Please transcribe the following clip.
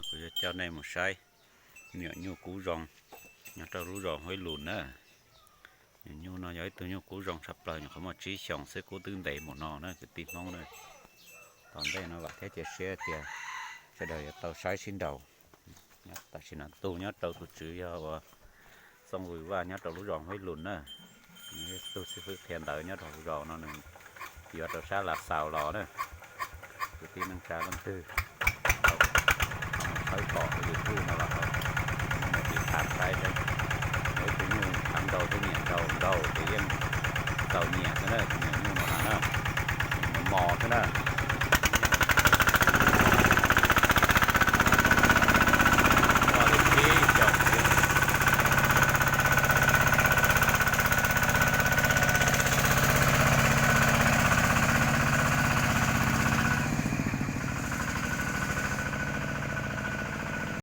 Kuv yuav coj nej mus saib me nyuam nyuj kub zoo nyob rau lub zos Huab Lus na. Nyuam nyuj no yog ib tug nyuj kub zoo tshaj plaws, nyuam qhuav muaj tsib xyoos xwb kub twb ntev mus no na kwv tij Hmoob na. Tom ntej no vam thiab cia siab tias sawv daws yuav tau saib sib nraus. Tam sim no tus nyob rau tus tswv yog uas Txooj Vws Vaj nyob rau lub zos Huab Lus na. Nws yog tug xib fwb qhia ntawv nyob rau hauv zos no, nws yuav rau sab Las Xaus los na. Kwv tij neej tsa leej twg tau mus tshawb pom hauv YouTube no los ho mus tiv thaiv saib seb, yog ib tug nyuj khav nkaus thiab nyiam nraus nraus ces yeej txaus nyiam xwb na, tus nyuam nyuj no na na. Nws mos mos xwb na.